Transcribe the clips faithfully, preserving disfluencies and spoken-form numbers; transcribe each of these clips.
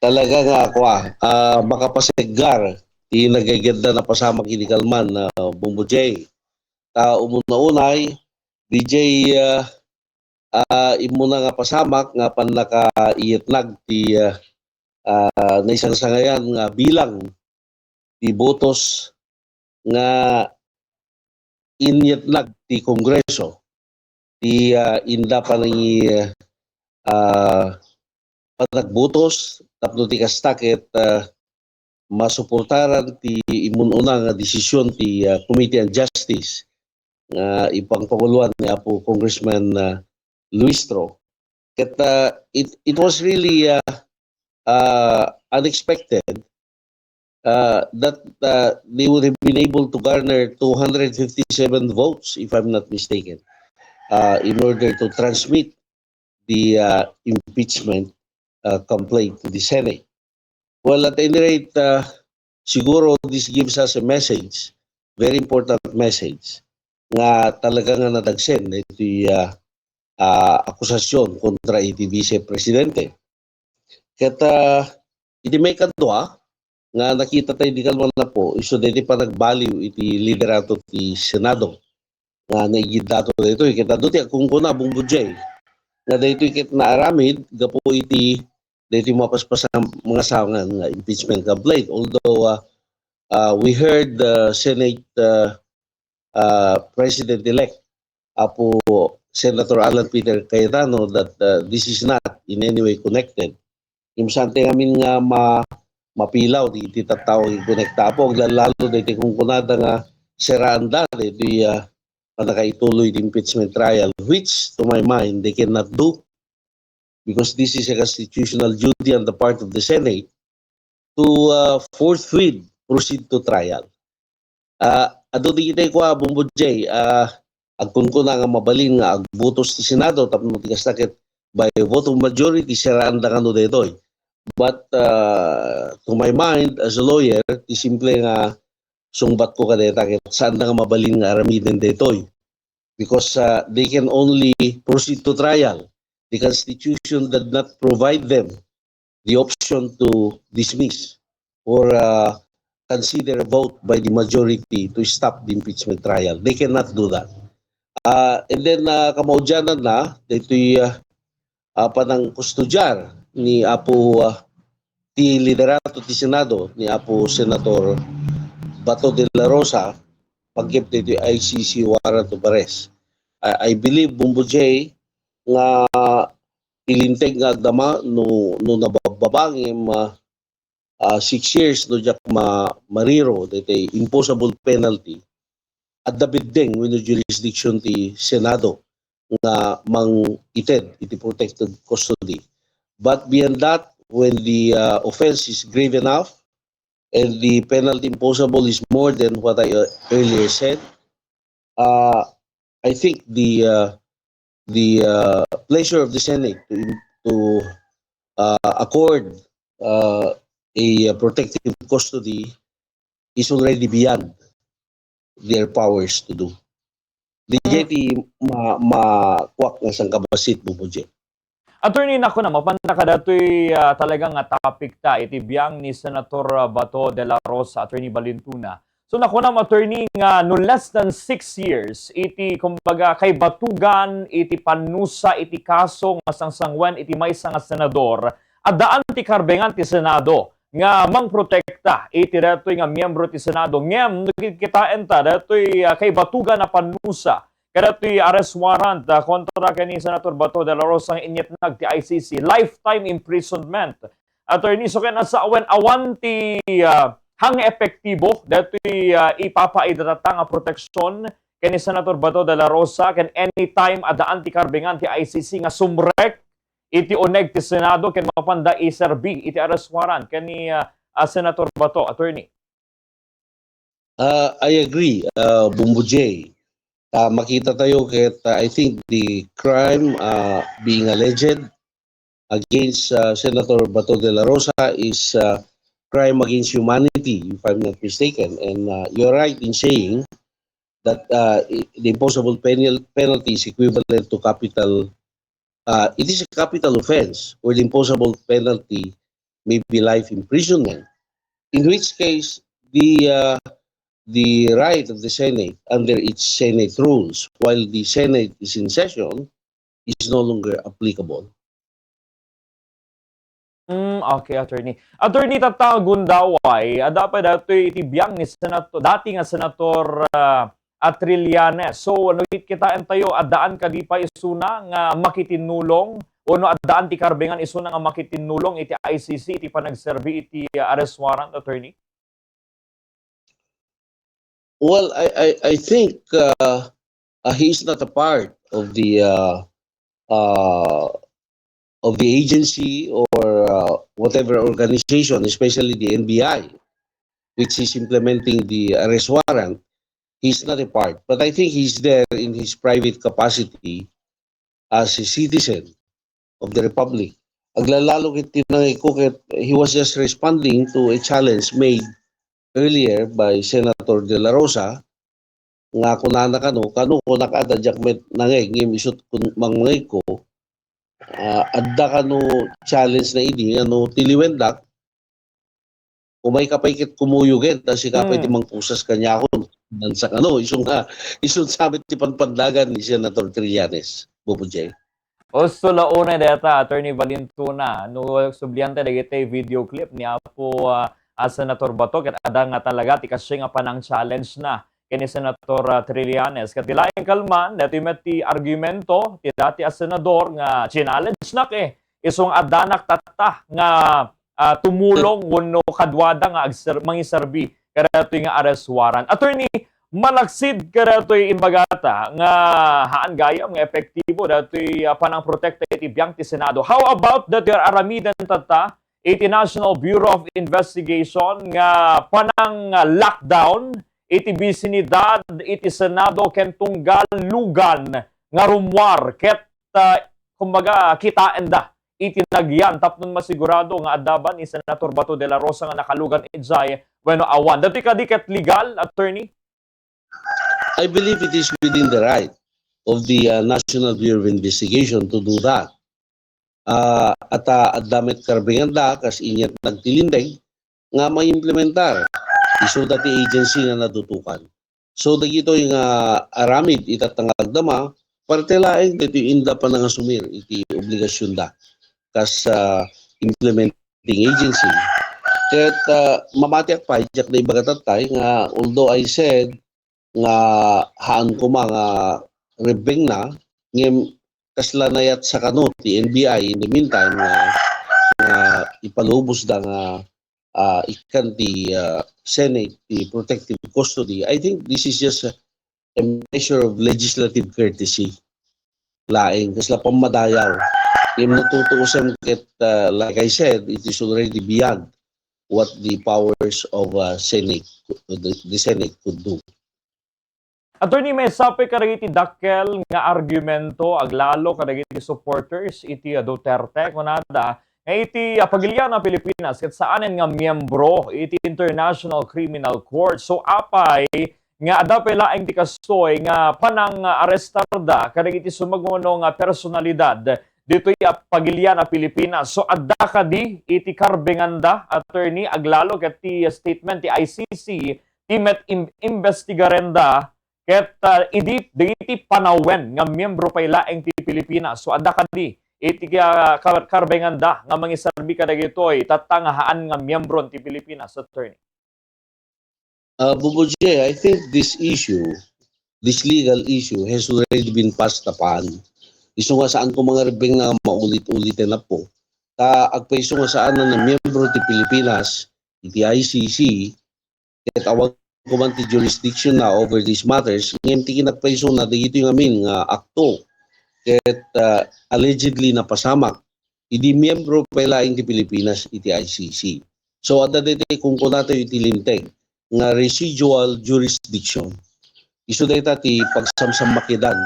Talaga nga, kua, ah, makapaseggar ti nagaygadda a pasamak idi kalman, ah, Bombo J. Ta umuna-unay, D J, ah, ah, immuna nga pasamak nga pannakaiyetnag ti, ah, ah, naisangsangayan nga bilang ti botos nga inyetnag ti Kongreso ti, ah, inda panangi-, ah, panagbotos tapno ti kasta ket, ah, masuportaran ti immun-una nga desisyon ti, ah, Committee on Justice nga ipangpanguloan ni Apo Congressman, ah, Luistro. Ket, ah, it, it was really, ah, ah, unexpected, ah, that, ah, they would have been able to garner two hundred fifty-seven votes, if I'm not mistaken, ah, in order to transmit the, ah, impeachment, ah, complaint to the Senate. Well, at any rate, ah, siguro this gives us a message, very important message, nga talaga nga nadagsen iti, ah, ah, akusasyon kontra iti Vice Presidente. Ket, ah, iti maikadua nga nakita tayo di kalman na po, isu daytoy panagbaliw iti liderato ti Senado nga naigiddato daytoy. Ket adu ti agkunkuna, Bombo J, nga daytoy ket naaramid gapu iti daytoy mapaspasan nga sangan nga impeachment complaint. Although, ah, ah, we heard the Senate, ah, ah, President-elect, Apo Senator Alan Peter Cayetano, that, ah, this is not in any way connected. Ngem saan ti amin nga ma-, mapilaw ti, ti tattao nga konekta, Apo, aglalalo daytoy kunkunada nga seraanda daytoy, ah, pannakaituloy ti impeachment trial, which, to my mind, they cannot do because this is a constitutional duty on the part of the Senate to, uh, forthwith proceed to trial. Ah, adu dagiti kua, Bombo J, ah, agkunkuna nga mabalin nga agbotos ti Senado tapno ti kasta ket by vote of majority, seraanda kano daytoy. But, ah, to my mind, as a lawyer, ti simple nga sungbatko kadayta ket saanda nga mabalin nga aramiden daytoy. Because, uh, they can only proceed to trial. The Constitution did not provide them the option to dismiss or, uh, consider a vote by the majority to stop the impeachment trial. They cannot do that. Uh, and then, uh, kamaudianan na, daytoy, uh, uh, panangkustodiar ni Apo, uh, ti liderato ti Senado ni Apo Senator Bato de la Rosa, panggep daytoy I C C warrant of arrest. I, I believe, Bombo J, nga ti linteg nga agdama no, no nababbaba ngem, ah, ah, six years no diak ma-, mariro daytoy imposable penalty, adda beddeng wenno jurisdiction ti Senado nga mangited iti protective custody. But beyond that, when the, ah, offense is grave enough, and the penalty imposable is more than what I, uh, earlier said, uh, I think the, uh, the, uh, pleasure of the Senate to, to, uh, accord, uh, a protective custody is already beyond their powers to do. Di jay ti ma-, makuak nga sangkabassit, Bombo J. Attorney, nakunam, mapan kadatoy, ah, talaga nga topic ta iti biang ni Senator, ah, Bato de la Rosa, Attorney Balintuna. So, nakunam, Attorney, nga no less than six years iti, kumbaga, kaibatugan iti pannusa iti kaso nga sangsanguen iti maysa nga senador, addaan ti karbengan ti Senado nga mangprotekta iti daytoy nga miyembro ti Senado. Ngem no kitkitaenta daytoy, ah, kaibatugan a pannusa kadaytoy arrest warrant, ah, kontra ken ni Senator Bato de la Rosa nga inyetnag ti I C C, lifetime imprisonment. Attorney, so ken asa wen awan ti, ah, hang epektibo daytoy, ah, ipapaidata nga proteksyon ken ni Senator Bato de la Rosa ken anytime addaan ti karbengan ti I C C nga sumrek iti uneg ti Senado ken mapanda iserbi iti arrest warrant ken ni, ah, ah, Senator Bato, Attorney. Uh, I agree, uh, Bombo J. Uh, makita tayo ket, uh, I think the crime, uh, being alleged against, uh, Senator Bato de la Rosa is, uh, crime against humanity, if I'm not mistaken. And, uh, you're right in saying that, uh, i-, the imposable penal-, penalty is equivalent to capital, uh, it is a capital offense where the imposable penalty maybe life imprisonment. In which case, the uh, the right of the Senate under its Senate rules, while the Senate is in session, is no longer applicable. Mm, okay, attorney. Attorney, tatta nga gundaway, adda pay daytoy iti biang ni Senator, dati nga Senator, ah, ah, Trillanes. So, no, kitaentayo, addaan kadi pay isuna nga makitinnulong, o no, addaan ti karbengan isuna nga makitinnulong iti I C C iti panagserbi iti, ah, arrest warrant, attorney? Well, I I, I think uh, uh, he is not a part of the uh, uh, of the agency or uh, whatever organization, especially the N B I, which is implementing the arrest warrant. He's not a part, but I think he's there in his private capacity as a citizen of the Republic. Aglalalo ket tinangay ko ket he was just responding to a challenge made earlier by Senator De La Rosa nga kunana kano, kano kunak a diak met nangeg ngem isut kun mangngeg ko, ah, adda kano challenge na idi nga no tiliwendak, umay ka pay ket kumuyogen, ta sika pay ti Hmm. mangpusas kaniakon. Nansak ano, isu nga, isu sa met ti panpandagan ni Senator Trillanes, Bobo J. Usto la unay dayta, Attorney Valentuna, no sublianta dagiti video clip ni Apo, ah, ah, Senator Bato, ket adda nga talaga ti kastoy nga panang-challenge na ken ni Senator, ah, Trillanes. Ket ti laeng kalman, daytoy met ti argumento ti dati a senador nga challenge nak eh. Isu nga addanak tatta nga, ah, tumulong wenno kaduada nga agser-, mangiserbi kadaytoy nga arrest warrant. Attorney, malaksid kadaytoy imbagata nga haan gayam nga epektibo daytoy, ah, panangprotekta iti biang ti Senado. How about daytoy aramiden tatta iti National Bureau of Investigation nga panang-lockdown iti bisinidad iti Senado ken tunggal lugan nga rummuar ket, ah, kumbaga, kitaenda iti nagyan tapno masigurado nga adda ba ni Senator Bato de la Rosa nga nakalugan idiay wenno awan. Daytoy kadi ket legal, attorney? I believe it is within the right of the uh, National Bureau of Investigation to do that. Ah, at ah, adda met karbenganda kas inyat nagtilinteg nga maimplementar isu dati agency nga nadutukan. So dagitoy nga aramid ita nga agdama, parte laeng daytoy inda panangasumir iti obligasyonda kas ah, implementing agency. Ket ah, mamatiak pay, diak naibaga tattay nga although I said nga haan koma nga rebbengna, ngem kasla nayat sa kano ti N B I in the meantime nga, nga ipalubosda nga ah, ikkan ti ah, Senate ti protective custody. I think this is just a, a measure of legislative courtesy laeng, kasla pammadayaw. Ngem no tutuosem ket, ah, like I said, it is already beyond what the powers of ah, Senate, the, the Senate could do. Attorney, maysa pay kadagiti dakkel nga argumento aglalo kadagiti supporters iti, ah, Duterte. Kunada nga iti, ah, pagilian a Pilipinas ket saanen nga miyembro iti International Criminal Court. So, apay nga adda pay laeng ti kastoy nga panang-arestarda kadagiti sumagmamano nga personalidad ditoy a pagilian a Pilipinas. So, adda kadi iti karbenganda, attorney, aglalo ket ti statement ti I C C ti met im-, imbestigarenda ket, ah, idi dagiti panawen nga miyembro pay laeng ti Pilipinas. So, adda kadi iti, ah, kar-, karbenganda nga mangiserbi kadagitoy tatta nga haan nga miyembron ti Pilipinas, attorney? Uh, Bubo J, I think this issue, this legal issue has already been passed upon. Isu nga saan ko mga rebeng na maulit-ulit na po. Ta agpaiso nga saan na miyembro ti Pilipinas, iti I C C, ket awan ko man ti jurisdiction na over these matters, ngem ti kinagpaiso na dagitoy ngamin nga akto, ket uh, allegedly napasamak, idi miyembro pay laeng ti Pilipinas iti I C C. So, adda daytoy kunkunatayo iti linteg nga residual jurisdiction. Isu dayta ti pagsamsammakidan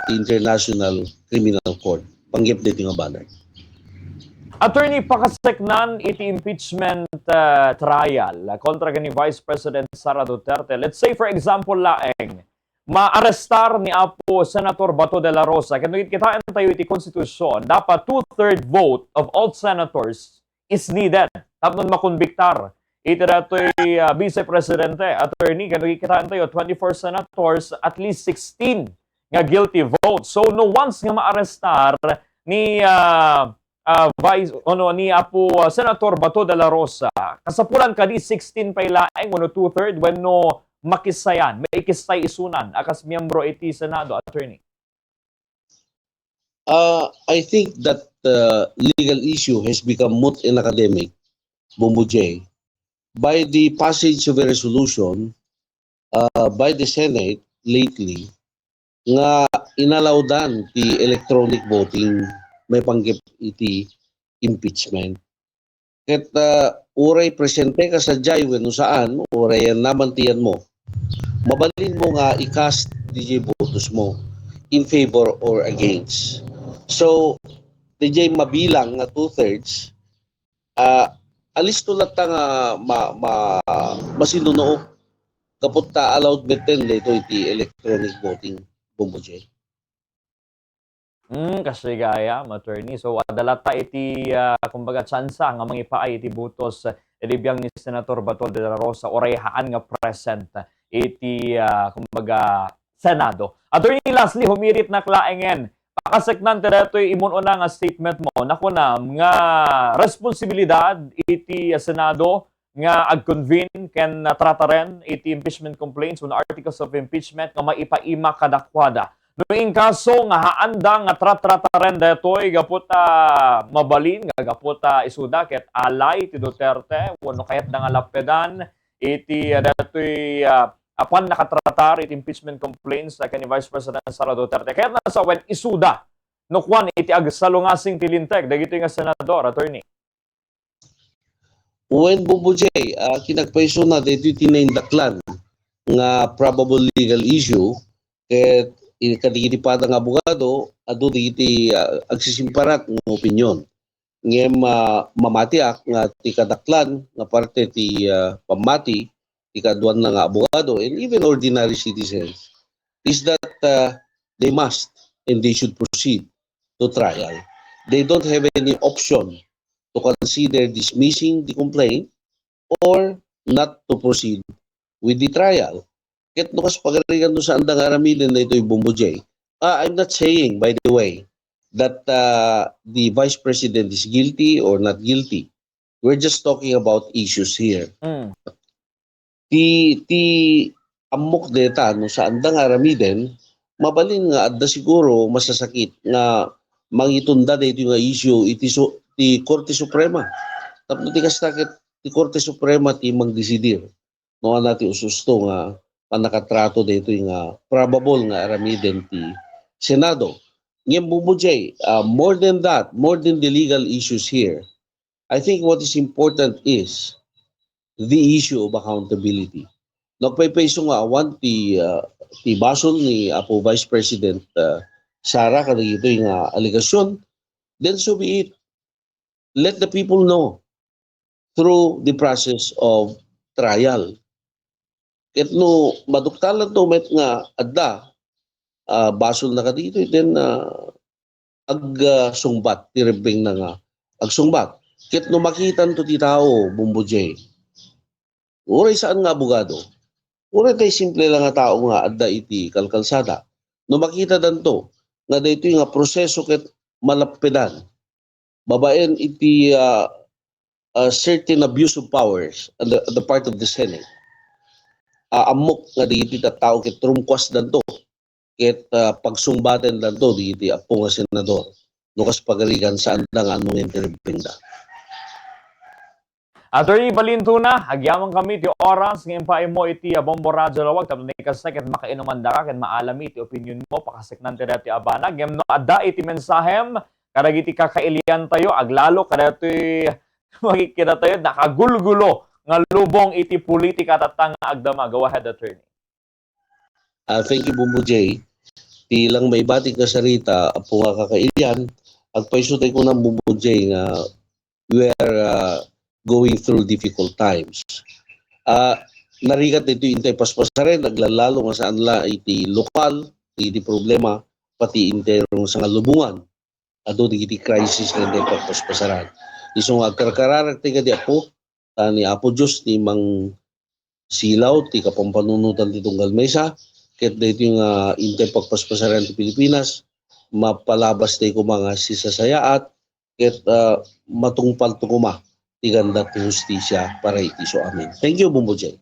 ti International Criminal Court. Panggep daytoy nga banner. Attorney, pakaseknan iti impeachment, uh, trial kontra ken ni Vice President Sara Duterte. Let's say, for example, laeng, maarestar ni Apo Senator Bato de la Rosa. Ket no kitaentayo iti konstitusyon, dapat two-third vote of all senators is needed tapno makonbiktar iti datoy, ah, Vice Presidente, attorney, kano kikitaentayo, twenty-four senators, at least sixteen nga guilty vote. So, no once nga maarestar ni, ah, ah, Vice, ano, ni Apo, ah, Senator Bato de la Rosa, kasapulan kadi sixteen pay laeng wenno two-third wenno makissayan, maikissay isunan a kas miyembro iti Senado, attorney? Uh, I think that uh, legal issue has become moot and academic, Bombo J, by the passage of a resolution uh, by the Senate lately nga inalawdan ti electronic voting maipanggep iti impeachment. Ket ah, uray presente ka sadiay wenno saan, uray yan naman ti yanmo. Mabalin mo nga i-cast D J botos mo in favor or against. So, D J mabilang nga two-thirds, ah, alisto latta nga ma, ma, masinunuok gapu ta allowed metten daytoy iti electronic voting, Bombo J. Hmm, kasi gayam, attorney. So, adda latta iti, ah, kumbaga, tsansa nga mangipaay iti botos, eh, idi biang ni Senator Bato de la Rosa, uray haan nga present iti, ah, kumbaga, Senado. Attorney, lastly, humirit nak laengen. Pakaseknan ti datoy immun-una nga statement mo. Nakunam nga responsibilidad iti, ah, Senado nga ag-convene ken, ah, trataren iti impeachment complaints wenno articles of impeachment nga maipaima kadakuada. No in kaso nga haanda nga tratrataren daytoy gapu ta mabalin nga gapu ta isuda ket alay ti Duterte wenno kayatda nga lappedan iti, ah, daytoy, ah, apan nakatratar iti impeachment complaints, ah, ken ni Vice President Sara Duterte. Kayatna sawen isuda no kuan iti agsalungasing ti linteg dagitoy nga senador, attorney. Wen, Bombo J, ah, kinagpaysona daytoy ti naindaklan nga probable legal issue ket in-, kadagiti pada nga abogado adu dagiti ah, agsisimparak nga opinion. Ngem ah, mamatiak nga ti kadaklan nga parte ti ah, pammati ti kaduanna nga abogado and even ordinary citizens is that ah, they must and they should proceed to trial. They don't have any option to consider dismissing the complaint or not to proceed with the trial. Ket no kas pagarigan no saanda nga aramiden daytoy, Bombo J. Ah, I'm not saying, by the way, that uh, the vice president is guilty or not guilty. We're just talking about issues here. Mm. Ti, ti ammok deta no saanda nga aramiden, mabalin nga adda siguro masasakit nga mangitunda daytoy nga issue iti su-, ti Korte Suprema. Tapno ti kasta ket ti Korte Suprema ti mangdesidir no ania ti ususto nga pannakatrato daytoy nga probable nga aramiden ti Senado. Ngem, Bombo J, uh, more than that, more than the legal issues here, I think what is important is the issue of accountability. Nagpaypayso nga awan ti, uh, ti basol ni Apo Vice President uh, Sara kadagitoy nga alegasyon, then so be it. Let the people know through the process of trial. Ket no maduktalan to met nga adda ah, basol na kaditoy, then ah, agsungbat ti rebbengna nga agsungbat. Ket no makitanto ti tao, Bombo J, uray saan nga abogado, uray tay simple lang nga tao nga adda iti kalkalsada, no makitadanto nga daytoy nga proseso ket malappedan babaen iti ah, ah, certain abuse of powers on the, on the part of the Senate. Ah, ammok nga dagiti tattao ket rumkuasdanto ket ah, pagsungbatendanto dagiti apo nga senador no kas pagarigan saanda nga annongen ti rebbengda. Attorney Balintuna, agyaman kami ti oras nga impaaymo iti ah, Bombo Radyo Lawag tapno ni kasta ket makainumandaka ket maalami ti opinionmo pakaseknan ti daytoy a banag. Ngem no adda iti mensahem kadagiti kakailiantayo, aglalo kadaytoy makikitatayo, nakagulgulo nga lubong iti politika tatta nga agdama. Go ahead, attorney. Ah, thank you, Bombo J. Ti lang maibating nga sarita, apo nga kakailian, agpayso tay kunam, Bombo J, nga we are ah, going through difficult times. Ah, narigat daytoy intay paspasaren, aglalalo nga saan la iti lokal, iti problema, pati intero nga sangalubongan. Adu dagiti crisis nga intay paspasaren. Isu nga agkarkararag ti kadi Apo, ta ni Apo Dios ti mangsilaw ti kapampanunotan ti tunggal maysa, ket daytoy nga intay pagpaspasarian ti Pilipinas, mapalabas tayo koma nga sisasayaat, ket ah, matungpal to koma ti ganda ti hustisia para iti isu. Amen. Thank you, Bombo Jay.